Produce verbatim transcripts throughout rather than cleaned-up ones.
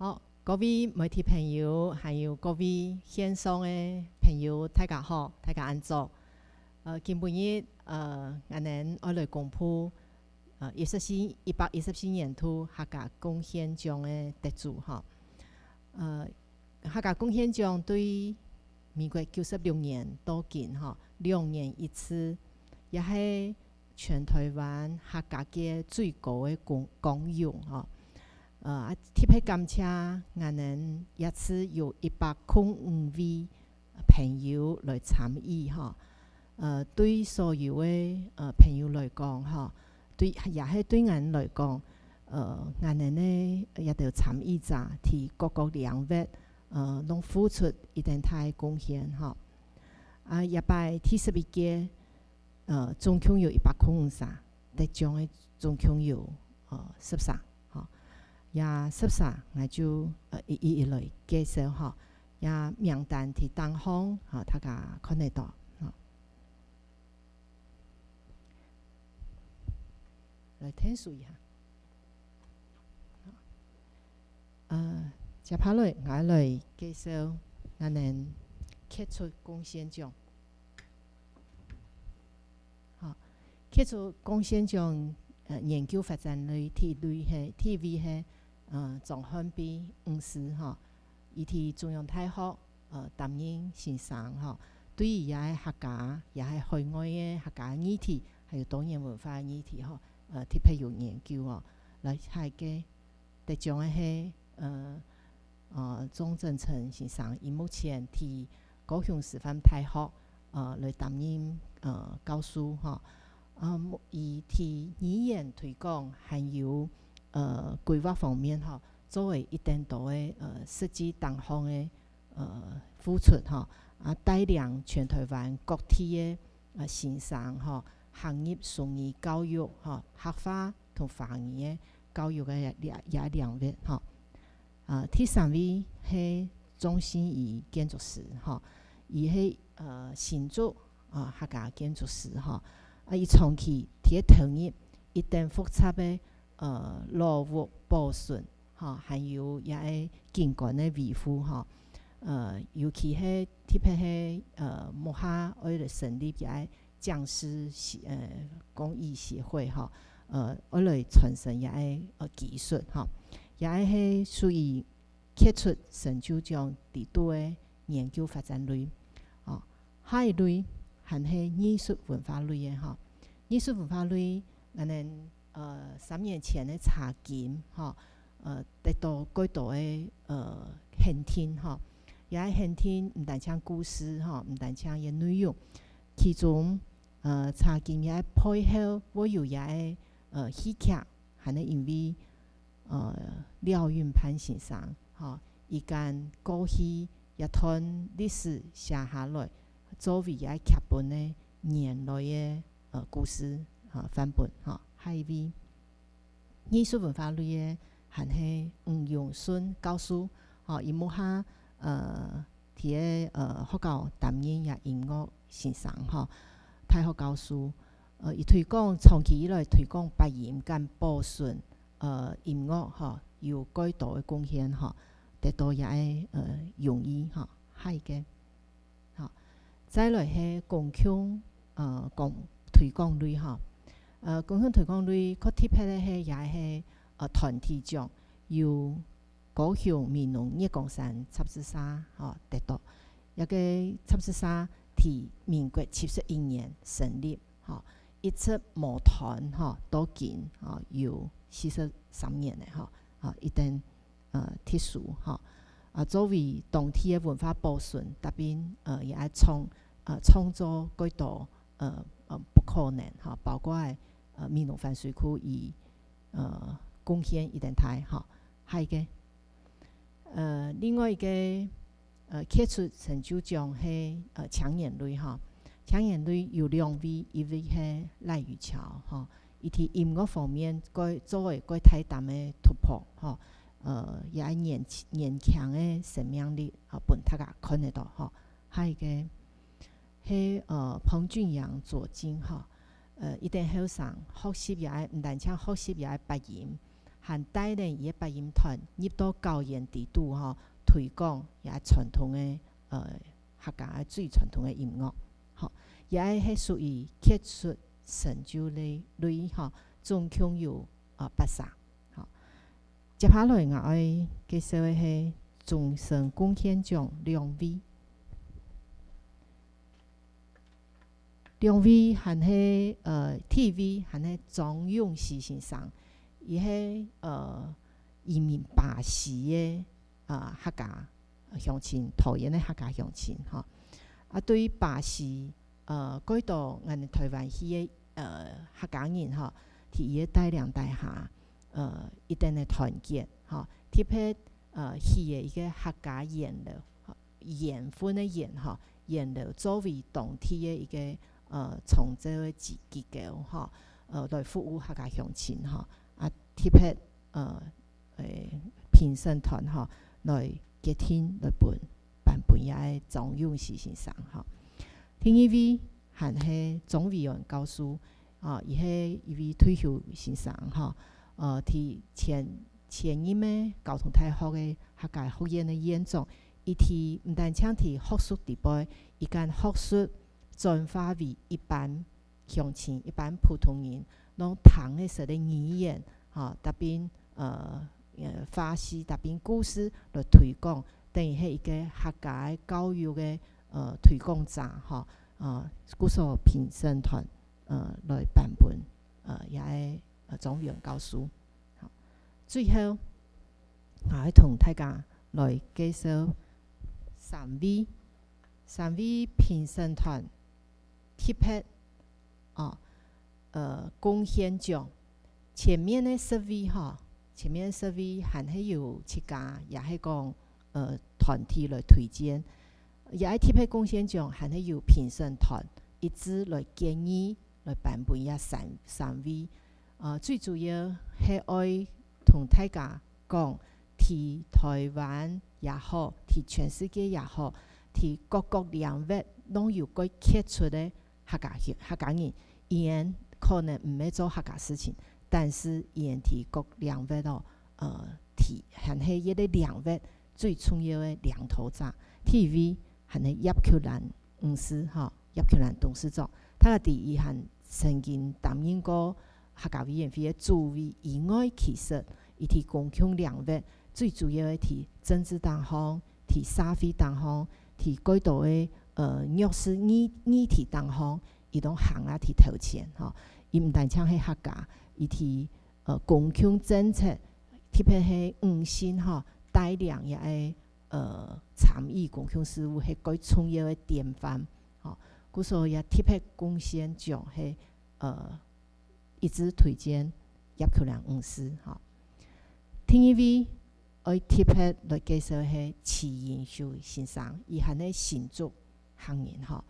好，各位媒體朋友，還有各位線上个朋友，大家好，大家恁早。呃，今晡日，呃，𠊎等愛來公布，呃，一十四，一百一十四年度客家貢獻獎个得主吼。呃，客家貢獻獎對民國九十六年到今吼，兩年一次，也係全台灣客家界最高个光，光榮吼。呃，啊，特別感謝𠊎等這次有一百空五位朋友來參與吼。呃，對所有个，呃，朋友來講吼，對，也係對𠊎等來講，呃，𠊎等个這兜參與者在各個領域，呃，攏付出一定大个貢獻吼。啊，這擺第十一屆，呃，總共有一百空五儕，得獎个總共有，呃，十儕吼。這十儕，𠊎就，呃，一一一來介紹吼。這名單在頂項吼，大家看得到吼。來𢯭手一下。呃，接下來𠊎來介紹𠊎等傑出貢獻獎。好，傑出貢獻獎，呃，研究發展類第一類係，第一位係，呃，張瀚霈女士吼，佢在中央大學，呃，擔任先生吼，對於這个客家，也係海外个客家議題，還有多元文化个議題吼，呃，特別有研究哦。來，下一個。 得獎个係，呃，呃，鍾正成先生，佢目前在高雄師範大學，呃，來擔任，呃，教授吼。呃，佢在語言推廣還有，呃，規劃方面吼，做了一定多个，呃，實際單項个，呃，付出吼，啊，帶領全台灣各地个，呃，先生吼，行入雙語教育吼，客話 同華語个教育个這，這領域吼。啊，第三位係鍾信怡建築師吼，佢係，呃，新竹，啊，客家建築師吼。啊，佢長期在該投入一等複雜个，呃，老屋保存吼，還有這个景觀个維護吼。呃，尤其係特別係，呃，目下愛來成立這个 講師協，呃，公益協會吼，呃，愛來傳承這个，呃，技術吼。這个係屬於傑出成就獎裡肚个研究發展類。哦，下一類還係藝術文化類个吼。藝術文化類，𠊎等，呃，三年前个茶金吼，呃，得到蓋多个，呃，肯定吼。這个肯定毋單淨故事吼，毋單淨个內容，其中 呃，茶金這背後會有這个，呃，戲劇，還係因為，呃，廖運潘先生吼，佢將過去這段歷史寫下來，作為這劇本个原來个，呃，故事，吼，範本吼。下一位。 藝術文化類个還係吳永順教授吼，佢目下，呃，在个，呃，學校擔任這音樂先生吼，大學教授。呃，佢推廣，長期以來推廣八音佮保存，呃，音樂吼，有蓋多个貢獻吼，得到這个，呃，榮譽吼。下一個。 吼，再來係公共，呃，講，推廣類吼。呃，公共推廣類較特別个係，也係，呃，團體獎，由高雄美濃月光山雜誌社吼，得到。這个雜誌社在民國七十一年成立吼，一直無斷吼，到今吼，有四十三年了吼，吼，一等 呃，特殊吼。啊，作為當地个文化保存，搭配，呃，也愛創，呃，創造蓋多，呃，呃，不可能吼，包括，呃，美濃番水庫佢，呃，貢獻一等大吼。下一個。呃，另外一個，呃，傑出成就獎係，呃，青年類吼。青年類有兩位，一位係賴宇喬吼，佢在音樂方面蓋，做个蓋大膽个突破吼。 呃，這年，年輕个生命力，吼，分大家看得到吼。下一個係，呃，彭俊陽左京吼，呃，一等後生，學習這个，毋單淨學習這个八音，還帶領佢个八音團入到校園底肚吼，推廣這傳統个，呃，客家个最傳統个音樂。吼，這係屬於傑出成就類，類吼，總共有，呃，八儕。吼，接下來𠊎愛介紹个係終身貢獻獎兩位。 兩位還係，呃，第一位還係張永熙先生，佢係，呃，移民巴西个，呃，客家鄉親，桃園个客家鄉親，吼。啊，對巴西，呃，蓋多𠊎等臺灣去个，呃，客家人，吼，在佢个帶領底下，呃，一定个團結，吼，特別，呃，起个一個客家菸樓，吼， 緣分个緣吼，菸樓作為當地个一個，呃，長照个機，機構吼，呃，來服務客家鄉親吼，啊，特別，呃，誒，評審團吼，來決定來分，頒分這個張永熙先生吼。第二位還係鍾維安教授，啊，佢係一位退休先生吼，呃，在前，前任个交通大學个客家學院个院長， 佢在毋單淨在學術裡背，佢將學術轉化為一般鄉親、一般普通人，攏聽得識个語言，吼，搭配，呃，呃，話事，搭配故事來推廣，等於係一個客家个教育个，呃，推廣者，吼，呃，故所評審團，呃，來頒分，呃，這個，呃，張維安教授。好，最後，𠊎愛同大家來介紹三位，三位評審團特別，哦，呃，貢獻獎。前面个十位吼，前面个十位還係由自家，也係講，呃，團體來推薦。這個特別貢獻獎還係由評審團一致來建議，來頒分這三，三位。呃，最主要係愛同大家講，在臺灣也好，在全世界也好，在各各領域攏有蓋傑出个客家，客家人，佢等可能毋會做客家事情，但是佢等在各領域哦，呃，在，還係這個領域最重要个領導者。第一位還係葉菊蘭女士，吼，葉菊蘭董事長，大家知佢還曾經擔任過客家委員會个主委以外，其實佢在公共領域最主要个在政治當中，在社會當中，在蓋多个，呃，弱勢議，議題當中，佢都行啊在頭前，吼。佢毋單淨係客家，佢在，呃，公共政策，特別係女性，吼，帶領這個，呃，參與公共事務係蓋重要个典範，吼。故所這特別貢獻獎係，呃，一致推薦葉菊蘭女士，吼。第二位愛特別來介紹个係徐英秀先生，佢還係新竹客人，吼。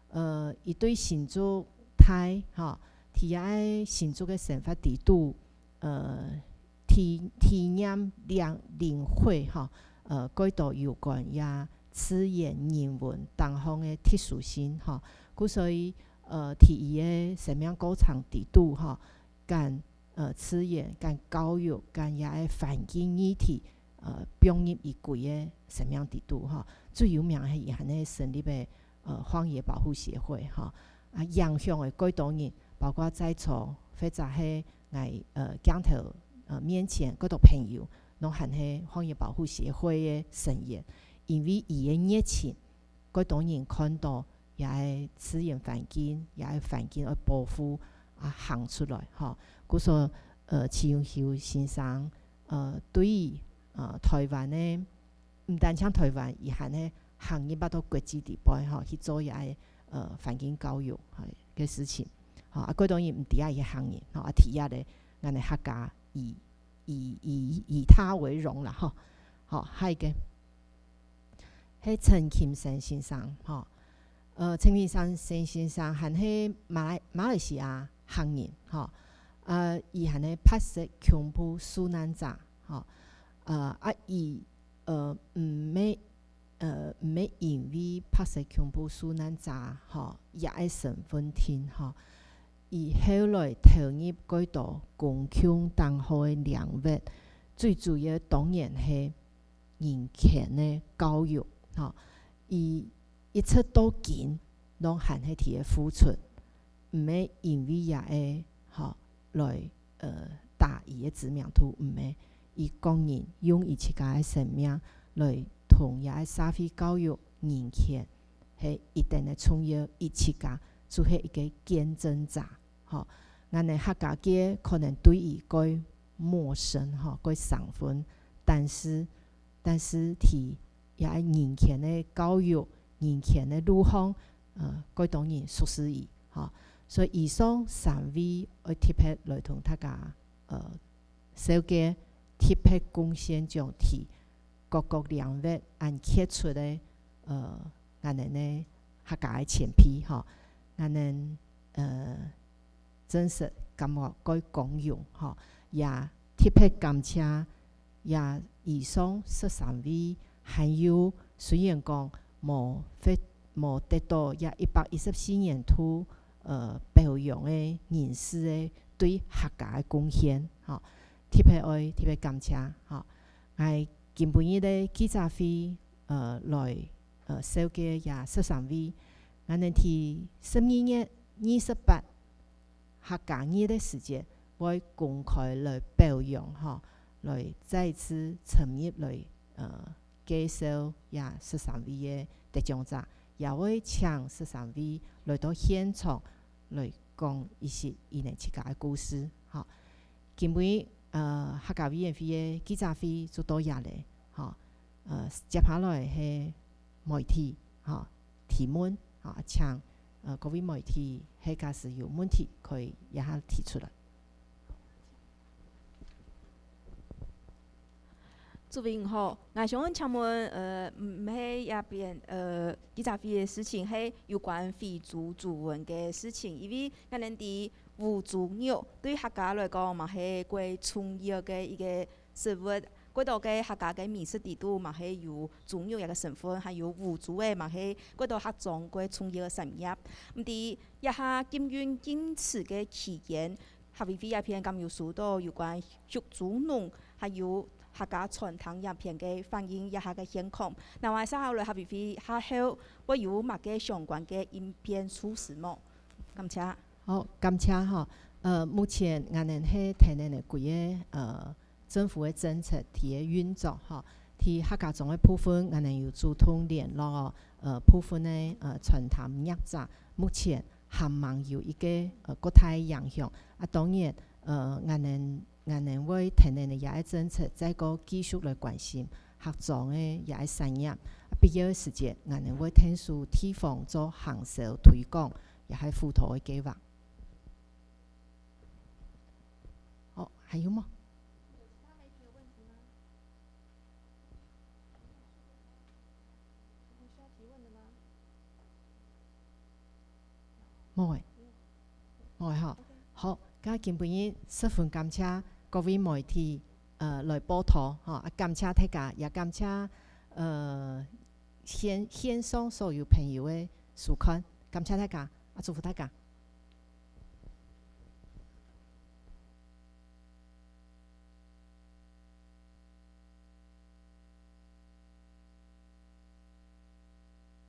呃，佢對新竹大，吼，在這個新竹个生活裡肚，呃，體，體驗領，領會，吼，呃，蓋多有關這自然人文當中个特殊性，吼。故所以，呃，在佢个生命過程裡肚，吼，將，呃，自然、將教育、將這個環境議題，呃，放入佢歸个生命裡肚，吼。最有名係佢還係成立个，呃，荒野保護協會，吼。啊，影響个蓋多人，包括在座或者係𠊎，呃，鏡頭，呃，面前蓋多朋友，攏還係荒野保護協會个成員，因為佢个熱情，蓋多人看到這個自然環境，這個環境愛保護啊，行出來，吼。故所，呃，徐永秀先生，呃，對於，呃，臺灣个，毋單淨臺灣，佢還係行入到國際裡背，吼，去做這個，呃，環境教育，吼，个事情。吼，啊，蓋多人毋知啊，佢行入，吼，啊，第一个，𠊎个客家以，以，以，以他為榮啦，吼。好，下一個，係陳欽生先生，吼。呃，陳欽生先生還係馬來，馬來西亞客人，吼。呃，佢還係白色恐怖受難者，吼。呃，啊，佢，呃，毋係，呃，毋係因為白色恐怖受難者，吼，這個身份定，吼，佢後來投入蓋多公共當好个領域，最主要當然係人權个教育，吼。佢一直到今，攏還係在該付出，毋係因為這个，吼，來，呃，打佢个知名度，毋係。佢個人用佢自家个生命來同這个社會教育、人權，係一等个重要，佢自家就係一个見證者。 吼，𠊎等客家界可能對佢蓋陌生，吼，蓋生份，但是，但是在這个人權个教育、人權个路項，呃，蓋多人熟識佢，吼。所以以上三位愛特別來同大家，呃，紹介，特別貢獻獎在各个領域恁傑出个，呃，𠊎等个客家个前輩，吼。𠊎等，呃， 真實感覺蓋光榮，吼，也特別感謝這以上十三位，還有雖然講無得，無得到這一百一十四年度，呃，表揚个人士个對客家个貢獻，吼，特別愛特別感謝，吼。𠊎今晡日个記者會，呃，來，呃，紹介這十三位，𠊎等在十二月二十八 客家日个時節，會公開來表揚，吼，來再次深入來，呃，介紹這十三位个得獎者，也會請十三位來到現場來講一息佢等自家个故事，吼。今晡日，呃，客家委員會个記者會就到這裡，吼。呃，接下來係媒體，吼，提問，吼，請，呃，各位媒體，係假使有問題，可以這下提出來。主委你好，𠊎想請問，呃，毋，毋係這片，呃，記者會个事情，係有關非洲豬瘟个事情，因為𠊎等知烏豬肉對客家來講嘛係蓋重要个一个食物，蓋多个客家个美食裡肚嘛係有豬肉這个成分，還有烏豬仔嘛係蓋多客庄蓋重要个產業。毋知這下禁運禁止个期間，客委會這片敢有收到有關畜豬農，還有客家餐廳這片个反應這下个現況？另外，接下來客委會下後會有麼个相關个應變措施無？感謝。好，感謝吼。呃，目前𠊎等係跈等个規个，呃，政府个政策在該運作吼。在客家庄个部分，𠊎等有主動聯絡，呃，部分个，呃，餐廳業者，目前還吂有一个，呃，較大个影響。啊，當然，呃，𠊎等，𠊎等會跈等个這个政策，再過繼續來關心客庄个這个產業。啊，必要个時節，𠊎等會𢯭手地方做行銷推廣，也係輔導个計畫。哦，還有無？無欸，無欸吼。好，該今晡日十分感謝各位媒體，呃，來報導，吼，啊，感謝大家，也感謝，呃，線，線上所有朋友个收看，感謝大家，啊，祝福大家。